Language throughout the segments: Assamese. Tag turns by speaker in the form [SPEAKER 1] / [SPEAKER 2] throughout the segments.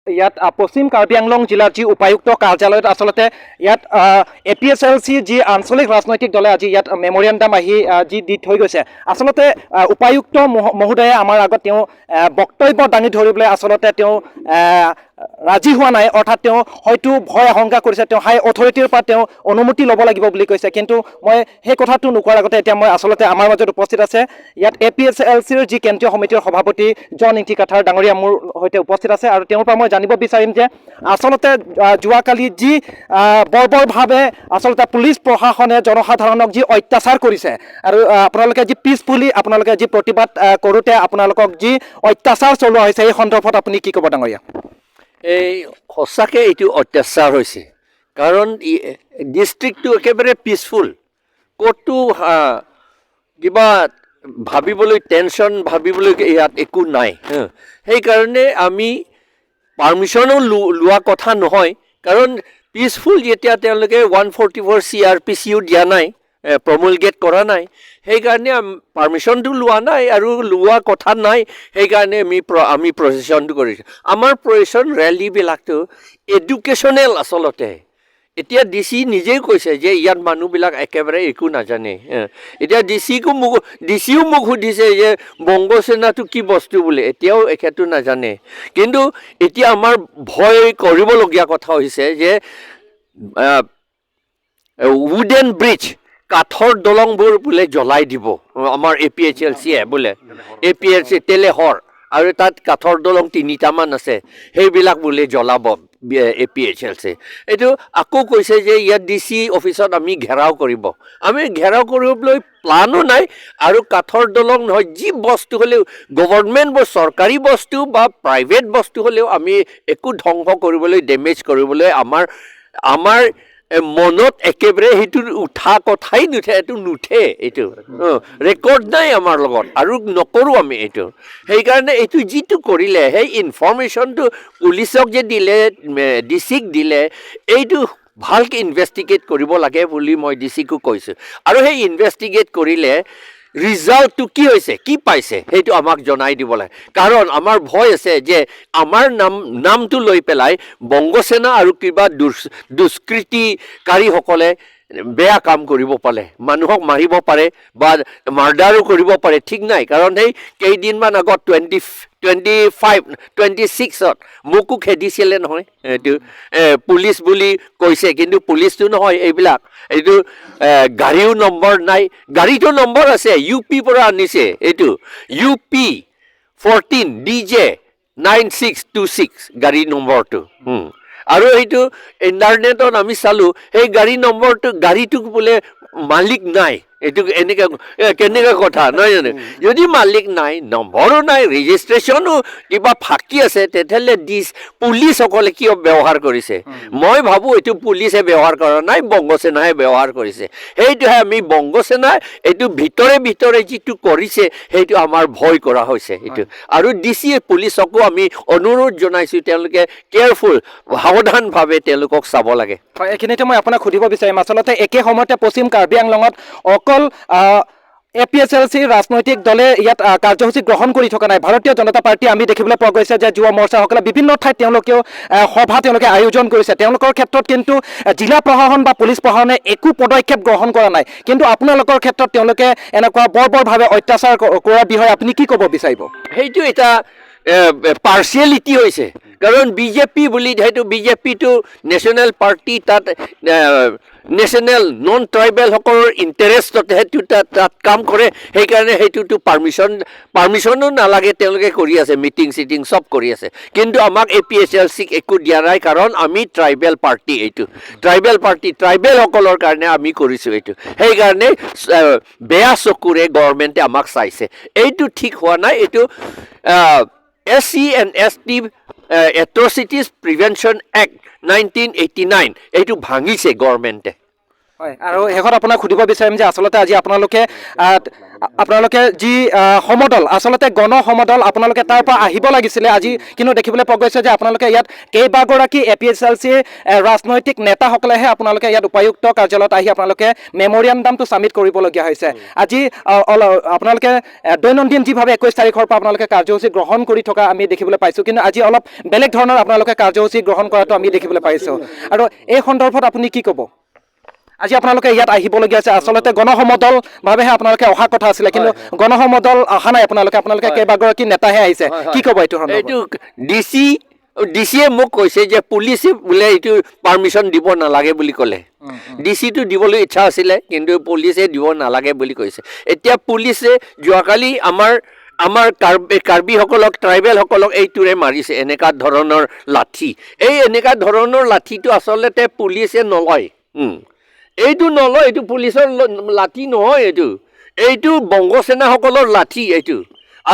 [SPEAKER 1] ইয়াত পশ্চিম কাৰ্বি আংলং জিলাৰ যি উপায়ুক্ত কাৰ্যালয়ত আচলতে ইয়াত এপিএইচএলচি যি আঞ্চলিক ৰাজনৈতিক দলে আজি ইয়াত মেমৰিয়াণ্ডাম আহি যি দি থৈ গৈছে, আচলতে উপায়ুক্ত মহোদয়ে আমাৰ আগত তেওঁ বক্তব্য দাঙি ধৰিবলৈ আচলতে তেওঁ ৰাজি হোৱা নাই। অৰ্থাৎ তেওঁ হয়তো ভয় আশংকা কৰিছে, তেওঁ হাই অথৰিটিৰ পৰা তেওঁ অনুমতি ল'ব লাগিব বুলি কৈছে। কিন্তু মই সেই কথাটো নোকোৱাৰ আগতে এতিয়া মই আচলতে আমাৰ মাজত উপস্থিত আছে ইয়াত এপিএইচএলচিৰ যি কেন্দ্ৰীয় সমিতিৰ সভাপতি জন ইংতি কাথাৰ ডাঙৰীয়া মোৰ সৈতে উপস্থিত আছে আৰু তেওঁৰ পৰা মই জানিব বিচাৰিম যে আচলতে যোৱাকালি যি বৰ্বৰভাৱে আচলতে পুলিচ প্ৰশাসনে জনসাধাৰণক যি অত্যাচাৰ কৰিছে আৰু আপোনালোকে যি পিছফুলি আপোনালোকে যি প্ৰতিবাদ কৰোঁতে আপোনালোকক যি অত্যাচাৰ চলোৱা হৈছে, এই সন্দৰ্ভত আপুনি কি ক'ব ডাঙৰীয়া?
[SPEAKER 2] এই সঁচাকৈ এইটো অত্যাচাৰ হৈছে, কাৰণ ডিষ্ট্ৰিক্টটো একেবাৰে পিচফুল। ক'তো কিবা ভাবিবলৈ, টেনশ্যন ভাবিবলৈ ইয়াত একো নাই হা। সেইকাৰণে আমি পাৰ্মিশ্যনো লোৱা কথা নহয়, কাৰণ পিচফুল যেতিয়া তেওঁলোকে 144 চিআৰপিচিও দিয়া নাই, প্ৰমুলগেট কৰা নাই, সেইকাৰণে পাৰ্মিশ্যনটো লোৱা নাই আৰু লোৱা কথা নাই। সেইকাৰণে আমি প্ৰচেশ্যনটো কৰিছোঁ। আমাৰ প্ৰচেশ্যন ৰেলীবিলাকটো এডুকেশ্যনেল আচলতে। এতিয়া ডি চি নিজেই কৈছে যে ইয়াত মানুহবিলাক একেবাৰে একো নাজানে। এতিয়া ডি চিও মোক সুধিছে যে বংগ সেনাটো কি বস্তু বুলি, এতিয়াও এখেতো নাজানে। কিন্তু এতিয়া আমাৰ ভয় কৰিবলগীয়া কথা হৈছে যে উডেন ব্ৰিজ, কাঠৰ দলংবোৰ বোলে জ্বলাই দিব আমাৰ এপিএইচএলচিয়ে বোলে, এপিএইচ তেলেহৰ আৰু তাত কাঠৰ দলং তিনিটামান আছে, সেইবিলাক বোলে জ্বলাব এপিএইচএলচি। এইটো আকৌ কৈছে যে ইয়াত ডি চি অফিচত আমি ঘেৰাও কৰিব। আমি ঘেৰাও কৰিবলৈ প্লানো নাই। আৰু কাঠৰ দলং নহয়, যি বস্তু হ'লেও, গভৰ্ণমেণ্ট বা চৰকাৰী বস্তু বা প্ৰাইভেট বস্তু হ'লেও আমি একো ধ্বংস কৰিবলৈ, ডেমেজ কৰিবলৈ আমাৰ মনত একেবাৰে সেইটো উঠা কথাই নুঠে। এইটো নুঠে, এইটো ৰেকৰ্ড নাই আমাৰ লগত আৰু নকৰোঁ আমি এইটো। সেইকাৰণে এইটো যিটো কৰিলে, সেই ইনফৰ্মেশ্যনটো পুলিচক যে দিলে, ডি চিক দিলে, এইটো ভালকৈ ইনভেষ্টিগেট কৰিব লাগে বুলি মই ডি চিকো কৈছোঁ। আৰু সেই ইনভেষ্টিগেট কৰিলে ৰিজাল্টটো কি হৈছে, কি পাইছে, সেইটো আমাক জনাই দিব লাগে। কাৰণ আমাৰ ভয় আছে যে আমাৰ নামটো লৈ পেলাই বংগসেনা আৰু কিবা দুষ্কৃতিকাৰীসকলে বেয়া কাম কৰিব পাৰে, মানুহক মাৰিব পাৰে বা মাৰ্ডাৰো কৰিব পাৰে, ঠিক নাই। কাৰণ সেই কেইদিনমান আগত 20 25 26ত মোকো খেদিছিলে নহয়। এইটো পুলিচ বুলি কৈছে, কিন্তু পুলিচটো নহয় এইবিলাক। এইটো গাড়ীও নম্বৰ নাই, গাড়ীটো নম্বৰ আছে, ইউ পি পৰা আনিছে। এইটো UP 14 DJ 9626 গাড়ী নম্বৰটো। আৰু এইটো ইণ্টাৰনেটত আমি চালোঁ, সেই গাড়ী নম্বৰটো, গাড়ীটোক বোলে মালিক নাই। এইটো এনেকৈ কেনেকুৱা কথা নহয় জানো? যদি মালিক নাই, নম্বৰো নাই, ৰেজিষ্ট্ৰেশ্যনো কিবা ফাঁকি আছে, তেতিয়াহ'লে পুলিচসকলে কিয় ব্যৱহাৰ কৰিছে? মই ভাবোঁ এইটো পুলিচে ব্যৱহাৰ কৰা নাই, বংগসেনাহে ব্যৱহাৰ কৰিছে। সেইটোহে আমি বংগসেনাই এইটো ভিতৰে ভিতৰে যিটো কৰিছে, সেইটো আমাৰ ভয় কৰা হৈছে এইটো। আৰু ডি চি এ পুলিচকো আমি অনুৰোধ জনাইছোঁ, তেওঁলোকে কেয়াৰফুল, সাৱধানভাৱে তেওঁলোকক চাব লাগে।
[SPEAKER 1] হয়, এইখিনিতে মই আপোনাক সুধিব বিচাৰিম, আচলতে একে সময়তে পশ্চিম কাৰ্বি আংলঙত অকল এপিএইচএলচি ৰাজনৈতিক দলে ইয়াত কাৰ্যসূচী গ্ৰহণ কৰি থকা নাই। ভাৰতীয় জনতা পাৰ্টী আমি দেখিবলৈ পোৱা গৈছে যে যুৱ মৰ্চাসকলে বিভিন্ন ঠাইত তেওঁলোকেও সভা তেওঁলোকে আয়োজন কৰিছে। তেওঁলোকৰ ক্ষেত্ৰত কিন্তু জিলা প্ৰশাসন বা পুলিচ প্ৰশাসনে একো পদক্ষেপ গ্ৰহণ কৰা নাই। কিন্তু আপোনালোকৰ ক্ষেত্ৰত তেওঁলোকে এনেকুৱা বৰ্বৰভাৱে অত্যাচাৰ কৰাৰ বিষয়ে আপুনি কি ক'ব বিচাৰিব?
[SPEAKER 2] সেইটো এটা পাৰ্চিয়েলিটি হৈছে, কাৰণ বিজেপি বুলি সেইটো বিজেপিটো নেশ্যনেল পাৰ্টি, তাত নেশ্যনেল নন ট্ৰাইবেলসকলৰ ইণ্টাৰেষ্টত সেইটো তাত কাম কৰে। সেইকাৰণে সেইটোতো পাৰ্মিশ্যনো নালাগে, তেওঁলোকে কৰি আছে, মিটিং চিটিং চব কৰি আছে। কিন্তু আমাক এপিএইচএলচিক একো দিয়া নাই, কাৰণ আমি ট্ৰাইবেল পাৰ্টি, এইটো ট্ৰাইবেল পাৰ্টি, ট্ৰাইবেলসকলৰ কাৰণে আমি কৰিছোঁ এইটো। সেইকাৰণে বেয়া চকুৰে গভৰ্ণমেণ্টে আমাক চাইছে। এইটো ঠিক হোৱা নাই। এইটো SC and ST Atrocities Prevention Act 1989, এইটো ভাঙিছে গভৰ্ণমেণ্টে।
[SPEAKER 1] হয়, আৰু শেষত আপোনাক সুধিব বিচাৰিম যে আচলতে আজি আপোনালোকে যি সমদল, আচলতে গণ সমদল, আপোনালোকে তাৰ পৰা আহিব লাগিছিলে আজি, কিন্তু দেখিবলৈ পোৱা গৈছে যে আপোনালোকে ইয়াত কেইবাগৰাকী এপিএইচএলচিৰ ৰাজনৈতিক নেতাসকলেহে আপোনালোকে ইয়াত উপায়ুক্ত কাৰ্যালয়ত আহি আপোনালোকে মেমৰিয়াণ্ডামটো ছাবমিট কৰিবলগীয়া হৈছে। আজি আপোনালোকে দৈনন্দিন যিভাৱে 21 তাৰিখৰ পৰা আপোনালোকে কাৰ্যসূচী গ্ৰহণ কৰি থকা আমি দেখিবলৈ পাইছোঁ, কিন্তু আজি অলপ বেলেগ ধৰণৰ আপোনালোকে কাৰ্যসূচী গ্ৰহণ কৰাটো আমি দেখিবলৈ পাইছোঁ। আৰু এই সন্দৰ্ভত আপুনি কি ক'ব? আজি আপোনালোকে ইয়াত আহিবলগীয়া আছে, আচলতে গণসমদল ভাৱেহে আপোনালোকে অহা কথা আছিলে, কিন্তু গণসমদল অহা নাই। আপোনালোকে কেইবাগৰাকী নেতাহে আহিছে। কি ক'ব এইটো সন্দৰ্ভত?
[SPEAKER 2] এইটো ডি চিয়ে মোক কৈছে যে পুলিচে বোলে এইটো পাৰ্মিশ্যন দিব নালাগে বুলি ক'লে। ডি চিটো দিবলৈ ইচ্ছা আছিলে, কিন্তু পুলিচে দিব নালাগে বুলি কৈছে। এতিয়া পুলিচে যোৱাকালি আমাৰ কাৰ্বিসকলক, ট্ৰাইবেলসকলক এইটোৰে মাৰিছে, এনেকুৱা ধৰণৰ লাঠি। এই এনেকুৱা ধৰণৰ লাঠিটো আচলতে পুলিচে নলয়। এইটো নলয়, এইটো পুলিচৰ লাঠি নহয়। এইটো বংগসেনাসকলৰ লাঠি এইটো।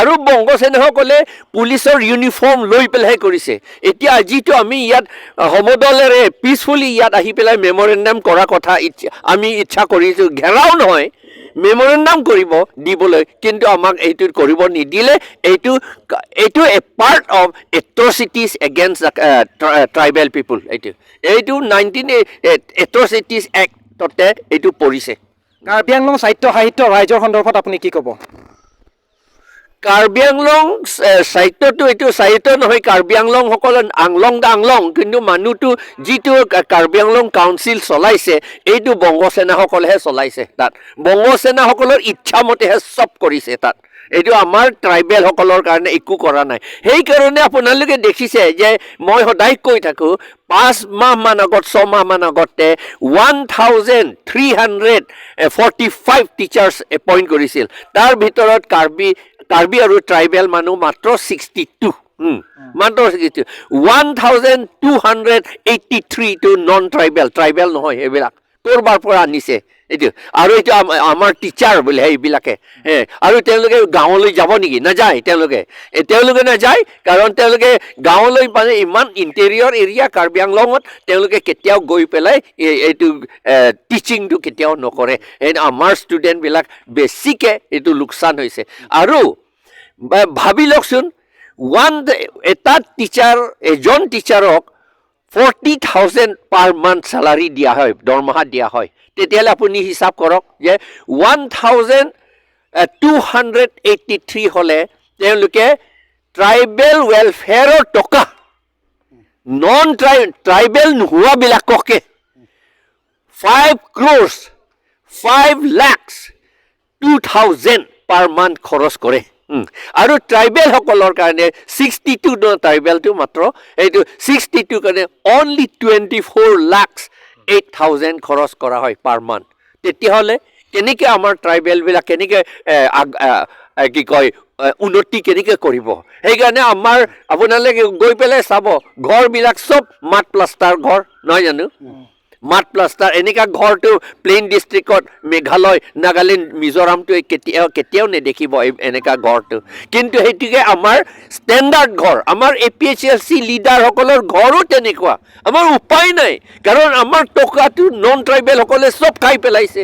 [SPEAKER 2] আৰু বংগসেনাসকলে পুলিচৰ ইউনিফৰ্ম লৈ পেলাইহে কৰিছে। এতিয়া যিটো আমি ইয়াত সমদলেৰে পিচফুলি ইয়াত আহি পেলাই মেমৰেণ্ডাম কৰা কথা আমি ইচ্ছা কৰিছোঁ, ঘেৰাও নহয়, মেমৰেণ্ডাম কৰিব দিবলৈ, কিন্তু আমাক এইটো কৰিব নিদিলে। এইটো a part of atrocities against tribal people। এইটো 19 এট্ৰচিটিজ এক্টতে এইটো পৰিছে।
[SPEAKER 1] কাৰ্বি আংলং সাহিত্য সাহিত্য ৰাইজৰ সন্দৰ্ভত আপুনি কি ক'ব?
[SPEAKER 2] কাৰ্বি আংলং সাহিত্যটো এইটো সাহিত্য নহয়। কাৰ্বি আংলংসকল আংলং দা আংলং, কিন্তু মানুহটো যিটো কাৰ্বি আংলং কাউন্সিল চলাইছে, এইটো বংগসেনাসকলেহে চলাইছে। তাত বংগসেনাসকলৰ ইচ্ছামতেহে চব কৰিছে। তাত এইটো আমাৰ ট্ৰাইবেলসকলৰ কাৰণে একো কৰা নাই। সেইকাৰণে আপোনালোকে দেখিছে যে মই সদায় কৈ থাকোঁ, 5 মাহমান আগত, 6মাহমান আগতে 1345 teachers appoint কৰিছিল। তাৰ ভিতৰত কাৰ্বি আৰু ট্ৰাইবেল মানুহ মাত্ৰ 62, মাত্ৰ 62। 1283টো নন ট্ৰাইবেল, ট্ৰাইবেল নহয়। সেইবিলাক ক'ৰবাৰ পৰা আনিছে এইটো। আৰু এইটো আমাৰ টিচাৰ বোলে সেইবিলাকে। আৰু তেওঁলোকে গাঁৱলৈ যাব নেকি? নাযায় তেওঁলোকে। তেওঁলোকে নাযায়, কাৰণ তেওঁলোকে গাঁৱলৈ মানে ইমান ইণ্টেৰিয়ৰ এৰিয়া কাৰ্বি আংলঙত তেওঁলোকে কেতিয়াও গৈ পেলাই এইটো টিচিংটো কেতিয়াও নকৰে। এই আমাৰ ষ্টুডেণ্টবিলাক বেছিকৈ এইটো লোকচান হৈছে। আৰু ভাবি লওকচোন, এটা টিচাৰ, এজন টিচাৰক 40,000 per month salary দিয়া হয়, দৰমহা দিয়া হয়। তেতিয়াহ'লে আপুনি হিচাপ কৰক যে 1283 হ'লে তেওঁলোকে ট্ৰাইবেল ৱেলফেয়াৰৰ টকা non tribal নোহোৱাবিলাককে 5 crores 5 lakhs 2,000 per month খৰচ কৰে। আৰু ট্ৰাইবেলসকলৰ কাৰণে 62, ট্ৰাইবেলটো মাত্ৰ এইটো 62 কাৰণে only 24 lakhs 8,000 খৰচ কৰা হয় পাৰ মান্থ। তেতিয়াহ'লে কেনেকৈ আমাৰ ট্ৰাইবেলবিলাক কেনেকৈ আগ এ, এ, কি কয় উন্নতি কেনেকৈ কৰিব? সেইকাৰণে আমাৰ আপোনালোকে গৈ পেলাই চাব, ঘৰবিলাক চব মাড প্লাষ্টাৰ ঘৰ, নহয় জানো? মাড প্লাষ্টাৰ এনেকুৱা ঘৰটো প্লেইন ডিষ্ট্ৰিক্টত মেঘালয়, নাগালেণ্ড, মিজোৰামটো কেতিয়াও কেতিয়াও নেদেখিব এনেকুৱা ঘৰটো। কিন্তু সেইটোকে আমাৰ ষ্টেণ্ডাৰ্ড ঘৰ। আমাৰ এপিএইচএলচি লিডাৰসকলৰ ঘৰো তেনেকুৱা। আমাৰ উপায় নাই, কাৰণ আমাৰ টকাটো নন ট্ৰাইবেলসকলে চব খাই পেলাইছে।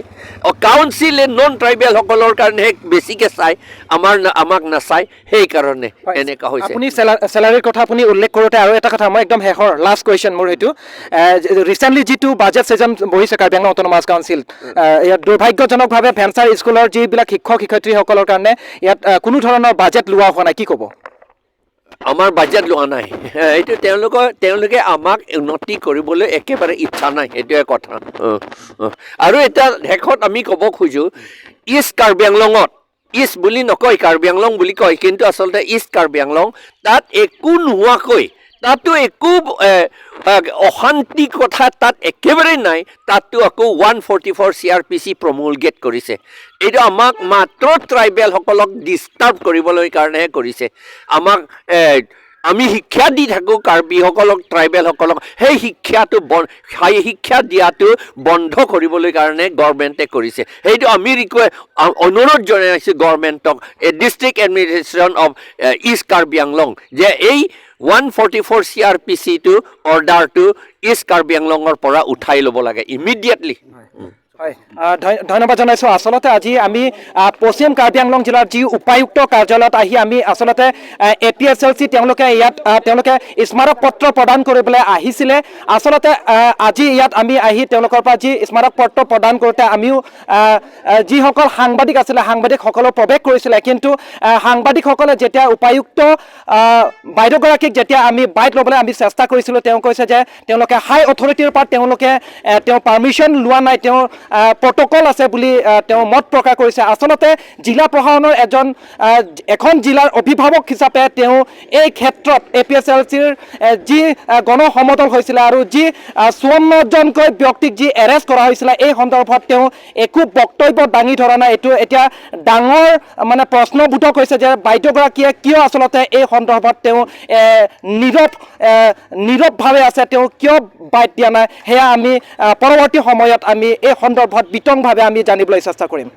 [SPEAKER 2] কাউন্সিলে নন ট্ৰাইবেলসকলৰ কাৰণেহে বেছিকৈ চায়, আমাক নাচায়। সেইকাৰণে এনেকুৱা হৈছে।
[SPEAKER 1] আপুনি চেলাৰীৰ কথা আপুনি উল্লেখ কৰোঁতে আৰু এটা কথা, মই একদম শেষৰ লাষ্ট কুৱেশ্যন মোৰ সেইটো। ৰিচেণ্টলি যিটো বাজেট ছেজন বহিছে কাৰ্বি আংলং অট'নমাছ কাউন্সিল, ইয়াত দুৰ্ভাগ্যজনকভাৱে ভেঞ্চাৰ স্কুলৰ যিবিলাক শিক্ষক শিক্ষয়িত্ৰীসকলৰ কাৰণে ইয়াত কোনো ধৰণৰ বাজেট লোৱা হোৱা নাই, কি ক'ব?
[SPEAKER 2] আমাৰ বাজেট লোৱা নাই। এইটো তেওঁলোকে আমাক উন্নতি কৰিবলৈ একেবাৰে ইচ্ছা নাই, সেইটোৱে কথা। অ। আৰু এতিয়া শেষত আমি ক'ব খোজোঁ, ইষ্ট কাৰ্বি আংলঙত, ইষ্ট বুলি নকয়, কাৰ্বি আংলং বুলি কয়, কিন্তু আচলতে ইষ্ট কাৰ্বি আংলং, তাত একো নোহোৱাকৈ, তাতো একো এ, এ, অশান্তি কথা তাত একেবাৰেই নাই। তাতো আকৌ 144 CrPC promulgate কৰিছে। এইটো আমাক মাত্ৰ ট্ৰাইবেলসকলক ডিষ্টাৰ্ব কৰিবলৈ কাৰণেহে কৰিছে। আমাক আমি শিক্ষা দি থাকোঁ কাৰ্বিসকলক, ট্ৰাইবেলসকলক, সেই শিক্ষা দিয়াটো বন্ধ কৰিবলৈ কাৰণে গভৰ্ণমেণ্টে কৰিছে। সেইটো আমি অনুৰোধ জনাইছোঁ গভৰ্ণমেণ্টক, district administration of East Karbi Anglong, যে এই 144 CrPCটো অৰ্ডাৰটো ইষ্ট কাৰ্বি আংলঙৰ পৰা উঠাই ল'ব লাগে ইমিডিয়েটলি।
[SPEAKER 1] হয়, ধন্যবাদ জনাইছোঁ। আচলতে আজি আমি পশ্চিম কাৰ্বি আংলং জিলাৰ যি উপায়ুক্ত কাৰ্যালয়ত আহি আমি আচলতে এপিএছএলচি তেওঁলোকে ইয়াত তেওঁলোকে স্মাৰক পত্ৰ প্ৰদান কৰিবলৈ আহিছিলে। আচলতে আজি ইয়াত আমি আহি তেওঁলোকৰ পৰা যি স্মাৰক পত্ৰ প্ৰদান কৰোঁতে আমিও যিসকল সাংবাদিক আছিলে, সাংবাদিকসকলেও প্ৰৱেশ কৰিছিলে। কিন্তু সাংবাদিকসকলে যেতিয়া উপায়ুক্ত বাইদেউগৰাকীক যেতিয়া আমি বাইট ল'বলৈ আমি চেষ্টা কৰিছিলোঁ, তেওঁ কৈছে যে তেওঁলোকে হাই অথৰিটিৰ পৰা তেওঁলোকে তেওঁ পাৰ্মিশ্যন লোৱা নাই, তেওঁৰ প্ৰট'কল আছে বুলি তেওঁ মত প্ৰকাশ কৰিছে। আচলতে জিলা প্ৰশাসনৰ এজন এখন জিলাৰ অভিভাৱক হিচাপে তেওঁ এই ক্ষেত্ৰত এপিএছএলচিৰ যি গণ সমদল হৈছিলে আৰু যি 54জনকৈ ব্যক্তিক যি এৰেষ্ট কৰা হৈছিলে, এই সন্দৰ্ভত তেওঁ একো বক্তব্য দাঙি ধৰা নাই। এইটো এতিয়া ডাঙৰ মানে প্ৰশ্নবোধক হৈছে যে বাইদেউগৰাকীয়ে কিয় আচলতে এই সন্দৰ্ভত তেওঁ নীৰৱভাৱে আছে, তেওঁ কিয় বাইট দিয়া নাই, সেয়া আমি পৰৱৰ্তী সময়ত আমি এই সন্দৰ্ভত বিতংভাৱে আমি জানিবলৈ চেষ্টা কৰিম।